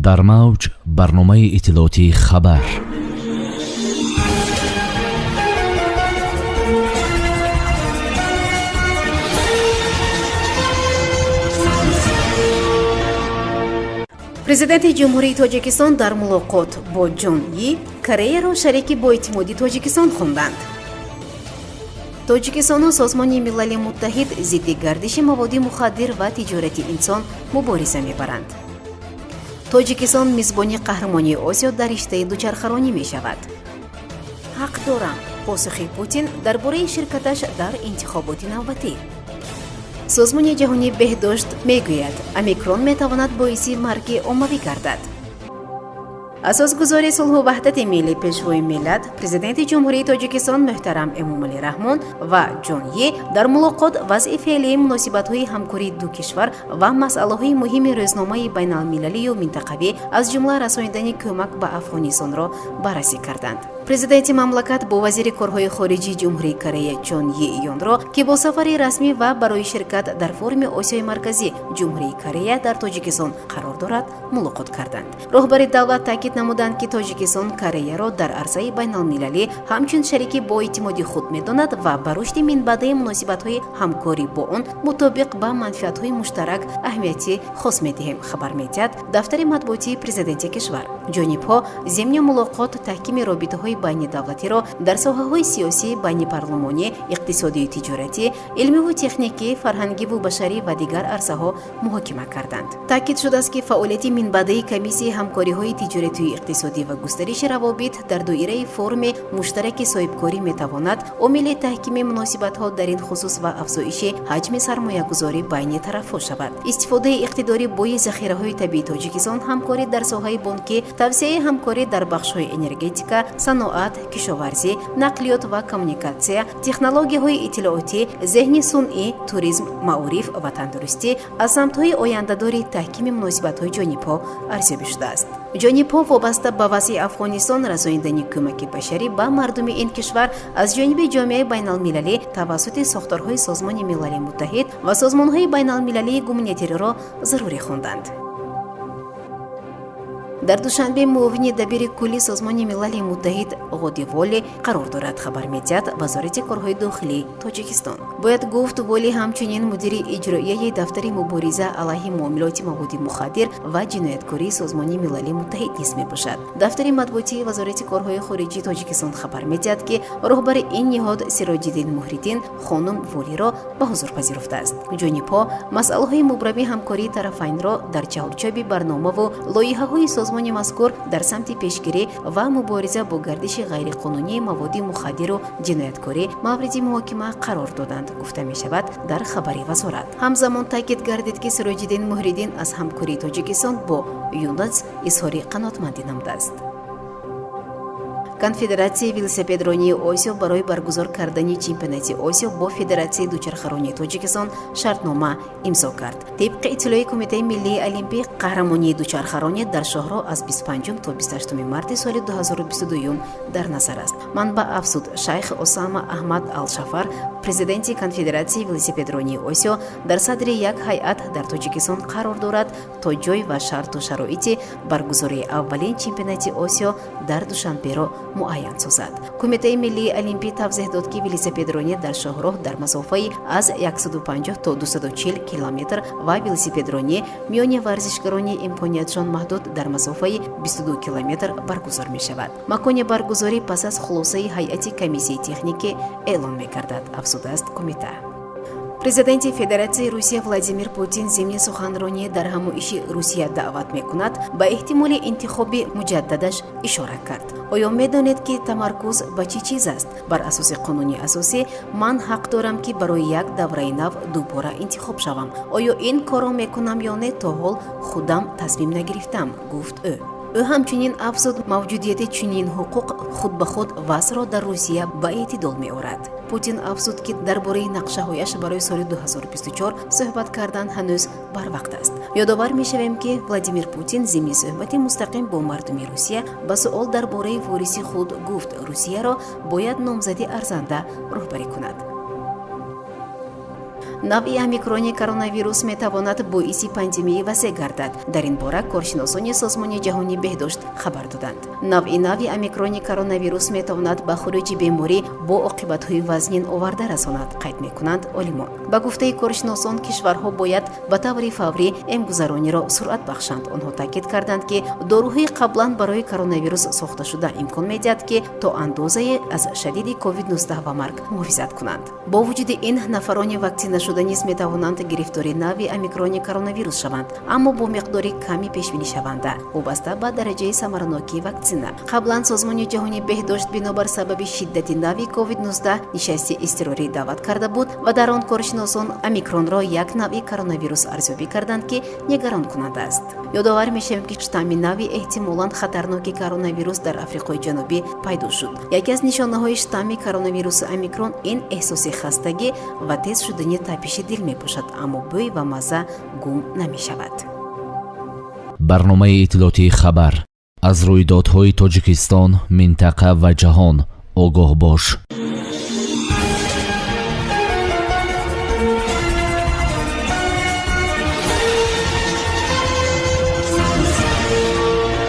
Дар мавҷ барномаи иттилоотии «Хабар». Президенти Ҷумҳурии Тоҷикистон дар мулоқот бо Ҷон Йи Кореяро шарики боэътимоди Тоҷикистон хонданд. Тоҷикистону Созмони Милали Муттаҳид зидди гардиши маводи мухаддир ва тиҷорати инсон мубориза мебаранд. Тоҷикистон мизбони қаҳрамонии Осиё дар риштаи дучархаронӣ мешавад. Ҳақ дорам: посухи Путин дар бораи ширкаташ дар интихоботи навбатӣ. Созмони Ҷаҳонии Беҳдошт мегӯяд, омикрон метавонад боиси марги оммавӣ гардад. Асосгузори сулҳу ваҳдати миллӣ, Пешвои миллат, Президенти Ҷумҳурии Тоҷикистон муҳтарам Эмомалӣ Раҳмон ва Ҷон Йи дар мулоқот вазъи феълии муносибатҳои ҳамкории ду кишвар ва масъалаҳои муҳими рӯзномаи байналмилалию минтақавӣ, аз ҷумла расонидани кӯмак ба Афғонистонро баррасӣ карданд. Президенти мамлакат бо вазири корҳои хориҷии Ҷумҳурии Корея Чон Йи Ёнро, ки бо сафари расмӣ ва барои ширкат дар форуми Осиёи Марказӣ Ҷумҳурии Корея дар Тоҷикистон қарор дорад, мулоқот карданд. Роҳбари давлат таъкид намуданд, ки Тоҷикистон Кореяро дар арсаи байналмилалӣ ҳамчун шарики боэътимоди худ медонад ва ба рушди минбаъдаи муносибатҳои ҳамкорӣ бо он мутобиқ ба манфиатҳои муштарак аҳамияти хос медиҳем, хабар медиҳад дафтари матбуотии президенти кишвар. Ҷонибҳо зимни мулоқот таҳкими робитаҳои байнидавлатиро дар соҳаҳои сиёсӣ, байнипарлумонӣ, иқтисодию тиҷоратӣ, илмиву техникӣ, фарҳангиву башарӣ ва дигар арсаҳо муҳокима карданд. Таъкид шудааст, ки фаъолияти минбаъдаи Комиссияи ҳамкориҳои тиҷоратию иқтисодӣ ва густариши равобит дар доираи форуми муштараки соҳибкорӣ метавонад омили таҳкими муносибатҳо дар ин хусус ва афзоиши ҳаҷми сармоягузорӣ байни тарафҳо шавад. Истифодаи иқтидори бои захираҳои табиии Тоҷикистон, ҳамкорӣ дар соҳаи бонкӣ, тавсеаи ҳамкорӣ дар бахшҳои энергетика, саноат, кишоварзӣ, нақлиёт ва коммуникатсия, технологияҳои иттилоотӣ, зеҳни сунъӣ, туризм, маориф ва тандурустӣ аз самтҳои ояндадори таҳкими муносибатҳои ҷонибҳо арзёбӣ шудааст. Ҷонибҳо вобаста ба вазъи Афғонистон, расонидани кӯмаки башарӣ ба мардуми ин кишвар аз ҷониби ҷомеаи байналмилалӣ тавассути сохторҳои Созмони Милали Муттаҳид ва созмонҳои байналмилалии гуманитариро зарурӣ хонданд. Дар Душанбе муовини дабири кулли Созмони Милали Муттаҳид Ғоди Воли қарор дорад, хабар медиҳад Вазорати корҳои дохилии Тоҷикистон. Бояд гуфт, Воли ҳамчунин мудири иҷроияи дафтари мубориза алайҳи муомилоти маводи мухаддир ва ҷинояткории Созмони Милали Муттаҳид низ мебошад. Дафтари матбуотии Вазорати корҳои хориҷии Тоҷикистон хабар медиҳад, ки роҳбари ин ниҳод Сироҷиддин Муҳриддин хонум Волиро ба ҳузур пазируфтааст. Ҷонибҳо масъалаҳои мубрами ҳамкории тарафайнро дар чаҳорчӯби барномаву лоиҳаҳои созмони мазкур дар самти пешгирӣ ва мубориза бо гардиши ғайриқонунии маводи мухаддиру ҷинояткорӣ мавриди муҳокима қарор доданд, гуфта мешавад дар хабари вазорат. Ҳамзамон таъкид гардид, ки Сироҷиддин Муҳриддин аз ҳамкории Тоҷикистон бо ЮНДС изҳори қаноатмандӣ намудааст. Конфедератсияи велосипедронии Осиё барои баргузор кардани чемпионати Осиё бо Федератсияи дучархаронии Тоҷикистон шартнома имзо кард. Тибқи иттилои Кумитаи миллии олимпӣ, қаҳрамонии дучархаронӣ дар шоҳроҳ аз 25 то 28 марти соли 2022 дар назар аст. Манбаъ афзуд, шайх Осама Аҳмад Алшафар, президенти Конфедератсияи велосипедронии Осиё, дар садри як ҳайат дар Тоҷикистон қарор дорад, то ҷой ва шарту шароити баргузории аввалин чемпионати Осиё дар Душанберо муайян созад. Кумитаи миллии олимпӣ тавзеҳ дод, ки велосипедронӣ дар шоҳроҳ дар масофаи аз 150 то 240 километр ва велосипедронӣ миёни варзишгарони имкониятшон маҳдуд дар масофаи 22 километр баргузор мешавад. Макони баргузорӣ пас аз хулосаи ҳайати комиссияи техникӣ эълон мегардад, афзудааст кумита. Президенти Федератсияи Русия Владимир Путин зимни суханронӣ дар ҳамоиши «Русия даъват мекунад» ба эҳтимоли интихоби муҷаддадаш ишора кард. Оё медонед, ки тамаркуз ба чӣ чиз аст? Бар асоси қонуни асосӣ ман ҳақ дорам, ки барои як давраи нав дубора интихоб шавам. Оё ин корро мекунам ё не, то ҳол худам тасмим нагирифтам, гуфт ӯ. Ӯ ҳамчунин афзуд, мавҷудияти чунин ҳуқуқ худ ба худ вазъро дар Русия ба эътидол меорад. Путин афзуд, ки дар бораи нақшаҳояш барои соли 2024 суҳбат кардан ҳанӯз барвақт аст. Ёдовар мешавем, ки Владимир Путин зимни суҳбати мустақим бо мардуми Русия ба суол дар бораи вориси худ гуфт, Русияро бояд номзади арзанда роҳбарӣ кунад. Навъи омикрони коронавирус метавонад боиси пандемияи васеъ гардад. Дар ин бора коршиносони Созмони ҷаҳонии беҳдошт хабар доданд. Навъи нави омикрони коронавирус метавонад ба хуруҷи беморӣ бо оқибатҳои вазнин оварда расонад, қайд мекунанд олимон. Ба гуфтаи коршиносон, кишварҳо бояд ба таври фаврӣ эмгузарониро суръат бахшанд. Онҳо таъкид карданд, ки доруҳои қаблан барои коронавирус сохташуда имкон медиҳад, ки то андозае аз шадиди COVID-19 ва марг муҳофизат кунанд. Бо вуҷуди ин, нафарони ваксинашуда низ метавонанд гирифтори нави омикрони коронавирус шаванд, аммо бо миқдори ками пешбинишаванда, вобаста ба дараҷаи самаранокии ваксина. Қаблан Созмони ҷаҳонии беҳдошт бинобар сабаби шиддати нави COVID-19 нишасти изтирорӣ даъват карда буд ва дар он коршиносон омикронро як навъи коронавирус арзёбӣ карданд, ки нигаронкунанда аст. Ёдовар мешавем, ки штамми нави эҳтимолан хатарноки коронавирус дар Африқои Ҷанубӣ пайдо шуд. Яке аз нишонаҳои штамми коронавируси омикрон ин эҳсоси хастагӣ ва тез шудани тапиши дил мебошад, аммо бӯй ва мазза гум намешавад. Барномаи иттилоотии «Хабар». Аз рӯйдодҳои Тоҷикистон, минтақа ва ҷаҳон огоҳ бош.